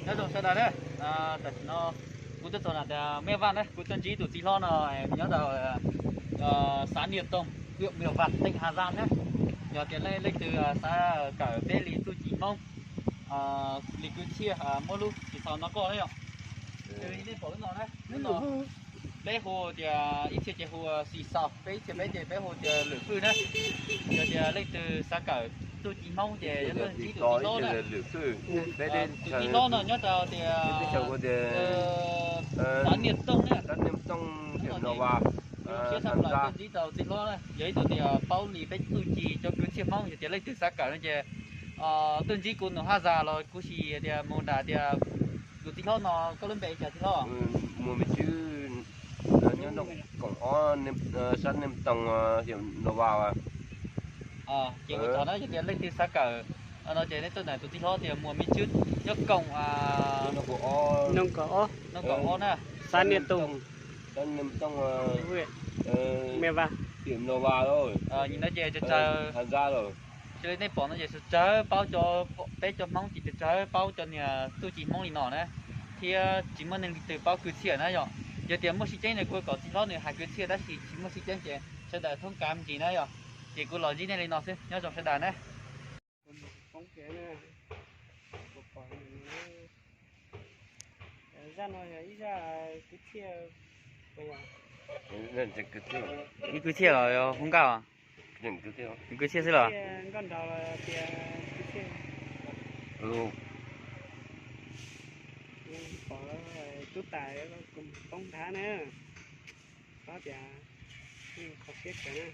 Nyob zoo sawv daws na, tam sim no kuv tuaj txog nram tias Mej Vaj na, kuv tuaj ntsib tus txiv hlob no, nyob rau xav Nias Toog, hwm Mej Vaj, teem Has Zaj na. Yog tias leej twg xav kawm peb li txuj ci Hmoob, li kwv txhiaj muab lub xim xaus no koj na yom. Nej pom lub no na, lub no peb hu tias ib txhia ces hu xim xaus, peb ib txhia peb ces peb hu tias lwm fwj na. Yog tias leej twg xav kawm txuj ci Hmoob ces yog tuaj ntsib tus txiv hlob na. Tus txiv hlob no nyob rau tias xav Nias Toog na. Siab tshaj plaws tuaj ntsib tau txiv hlob na, yog ib tug tias paub li peb txuj ci cov kwv txhiaj Hmoob, yog tias leej twg xav kawm no ces tuaj ntsib kuv nus Haj Zas los kuv sim tias mus nram tias tus txiv hlob no. Koj lub npe cas txiv hlob? Muas Me Tswb, nyob nroog Koom Ob, sab Nias Toog, hiam Nplos Vas. Ces ua tsaug na, yog tias leej twg xav kawm no ces nej tuaj nram tus txiv hlob tias Muas Me Tswb nyob Koom, nroog Koom Ob na, sab Nias Toog, sab Nias Toog, hiam Nplos Vas. Nim no ces tsawg tsawg, xws li nej pom no ces tsawg tsawg paub cov, peb cov Hmoob ces tsawg tsawg paub cov niag txuj ci Hmoob li no na, thiab tsis muaj neeg li twg paub kwv txhiaj na yom. Yog tias muaj sib ceeb nws kuj kom txiv hlob nws hais kwv txhiaj tab sis tsis muaj sib ceeb ces sawv daws thoob kav me ntsis na yom. Ces kuv los ntsib nej li no xwb, nyob zoo sawv daws na. Zaj no yog ib zaj kwv txhiaj, ib kwv txhiaj los yog hu nkauj, kwv txhiaj xwb los. Nkauj nraug tias kwv txhiaj, pom tub tas poob nthab na, pab tias kho siab kawg na.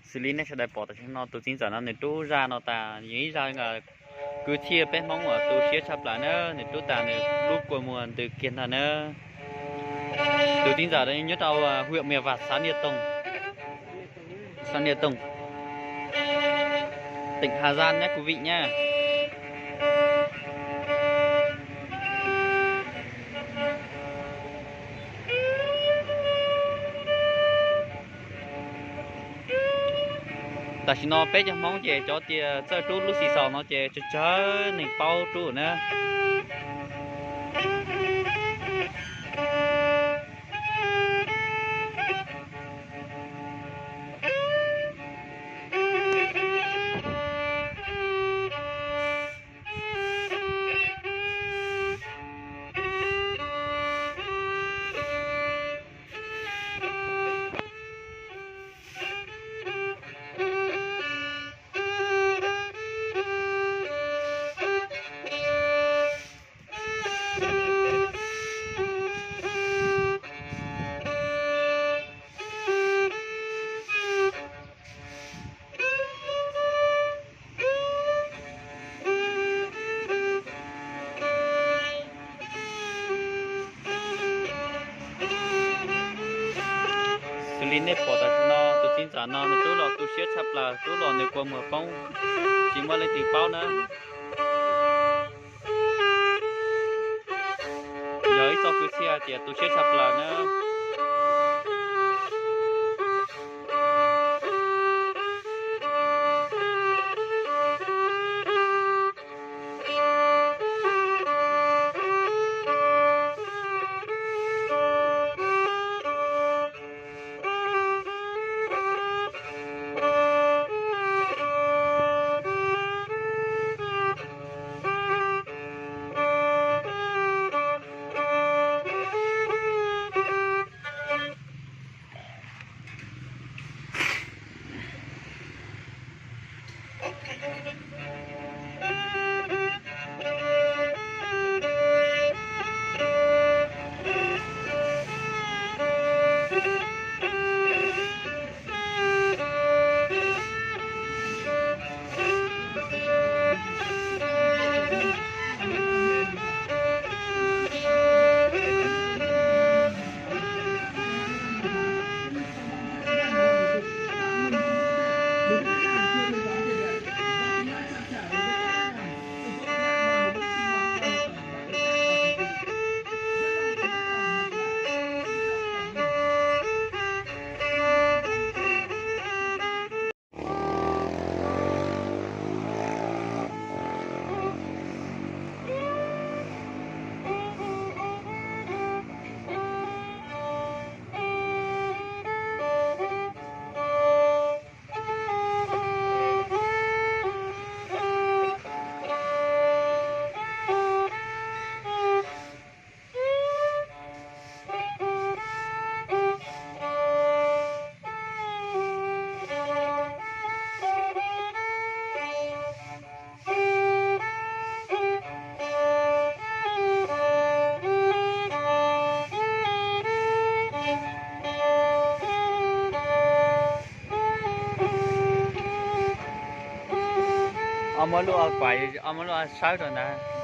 Xws li nej sawv daws pom tam sim no tus txiv ntxawm no nws rub zaj no tas, yog ib zaj kwv txhiaj peb Hmoob uas tu siab tshaj plaws na, nws rub tas nws lub kua muag ntws kiag ntag na. Tus txiv ntxawm nyob rau hwm Mej Vaj, xav Nias Toog, xav Nias Toog, teem Has Zaj na kuv vim nyab. Tam sim no peb cov Hmoob ces cov tias txawj rub lub xim xaus no ces tsawg tsawg neeg paub rub na. Xws li nej pom tam sim no tus txiv ntxawm no nws rub los tu siab tshaj plaws, rub los nws kua muag poob, tsis muaj leej twg paub na. Yog ib txoj kwv txhiaj tias tu siab tshaj plaws na. Muab lub o kuav, muab lub o sawb rau ntawd.